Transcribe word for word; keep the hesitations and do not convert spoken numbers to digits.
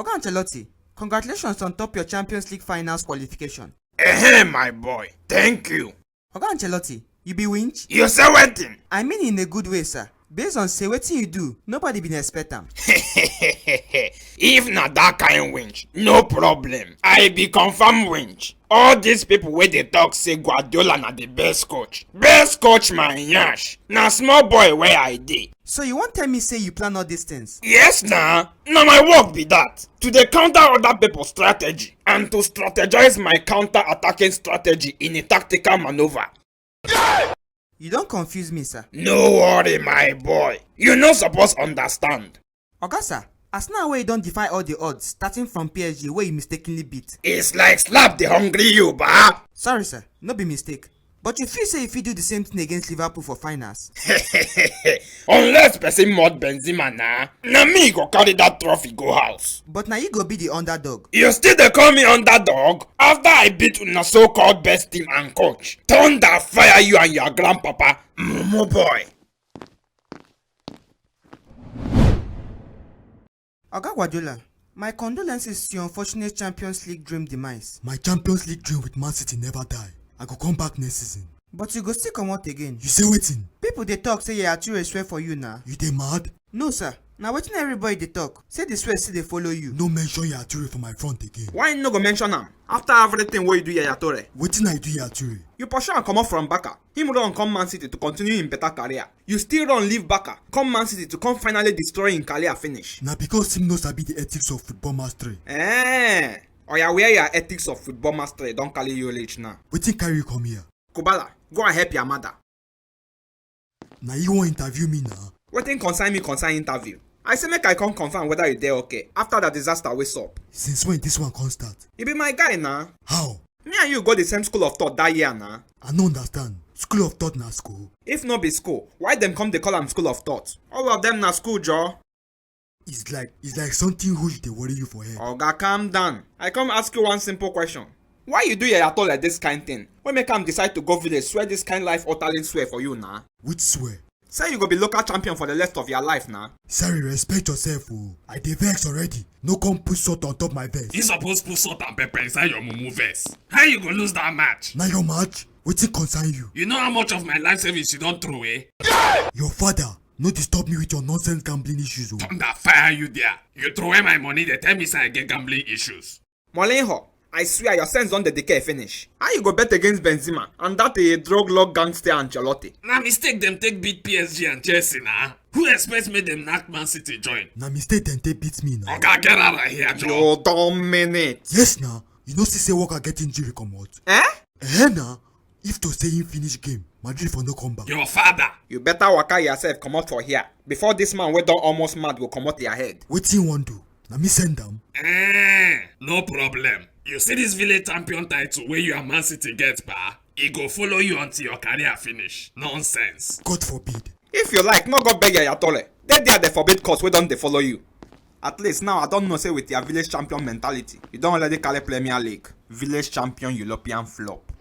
Oga Ancelotti, congratulations on top your Champions League finals qualification. Ehem, my boy. Thank you. Oga Ancelotti, you be winch? You say wetin? I mean in a good way, sir. Based on say wetin you do, nobody been expect am. If na that kind winch, no problem. I be confirm winch. All these people wey dey talk say Guardiola na the best coach. Best coach my nyash. Na small boy wey I dey. So you wan tell me say you plan all these things? Yes na. Na my work be that. To dey counter other people strategy and to strategize my counter-attacking strategy in a tactical maneuver. You don confuse me, sir. No worry, my boy. You no suppose understand. Oga sir, as now wey you don defy all the odds, starting from P S G wey you mistakenly beat. It's like slap dey hungry you, ba. Sorry, sir, no be mistake. But you feel say you fit do the same thing against Liverpool for finals? Unless person mod Benzema na, na me go carry that trophy go house. But na you go be the underdog. You still dey call me underdog? After I beat una so-called best team and coach, thunder fire you and your grandpapa, mumu boy. Oga Guardiola, my condolences to your unfortunate Champions League dream demise. My Champions League dream with Man City never die. I go come back next season. But you go still comot again. You say wetin? People dey talk say Yaya Toure swear for you na. You dey mad? No sir, na wetin everybody dey talk, say the swear still dey follow you. No mention Yaya Toure for my front again. Why you no go mention am after everything wey you do Yaya Toure? Wetin I do Yaya Toure? You pursue am comot from Barca, him run come Man City to continue him better career. You still run leave Barca, come Man City to come finally destroy him career finish. Na because him no sabi the ethics of football mastery. Eh, oya where your ethics of football mastery don carry you reach now? Wetin carry you come here? Kubala, go and help your mother. Na you wan interview me na? Wetin concern me concern interview? I say make I come confirm whether you dey okay after the disaster wey sup. Since when this one come start? You be my guy na. How? Me and you go the same school of thought that year na. I no understand. School of thought na school? If no be school, why dem come dey call am school of thought? All of them na school, Joe. It's like it's like something huge dey worry you for head. Oga, calm down. I come ask you one simple question. Why you do Yaya Toure this kind thing? Wey make am decide to go village swear this kind life altering swear for you na? Which swear? Say you go be local champion for the rest of your life na. Sorry, respect yourself o. I dey vex already. No come put salt on top my vex. You suppose put salt and pepper inside your mumu vex. How you go lose that match? Na your match? Wetin concern you? You know how much of my life savings you don throw away? Your father, no disturb me with your nonsense gambling issues o. Thunder fire you there. You throw away my money, they tell me say I get gambling issues. Mourinho, I swear your sense don dey decay finish. How you go bet against Benzema and that a drug lord gangster Ancelotti? Na mistake dem take beat P S G and Chelsea na. Who expect make dem knack Man City join? Na mistake dem take beat me na. Oga, get out of here, Joe. You don mean it. Yes na, you no see say Walker get injury comot? Eh? Eh na, if to say him finish game, Madrid for no come back. Your father. You better waka yourself comot for here before this man wey don almost mad go comot your head. Wetin you wan do? Na me send am? Eh, no problem. You see this village champion title wey you and Man City get, ba? E go follow you until your career finish. Nonsense. God forbid. If you like, no go beg Yaya Toure. Dey there dey forbid cause wey don dey follow you. At least now I don know say with your village champion mentality, you don already carry Premier League, village champion European flop.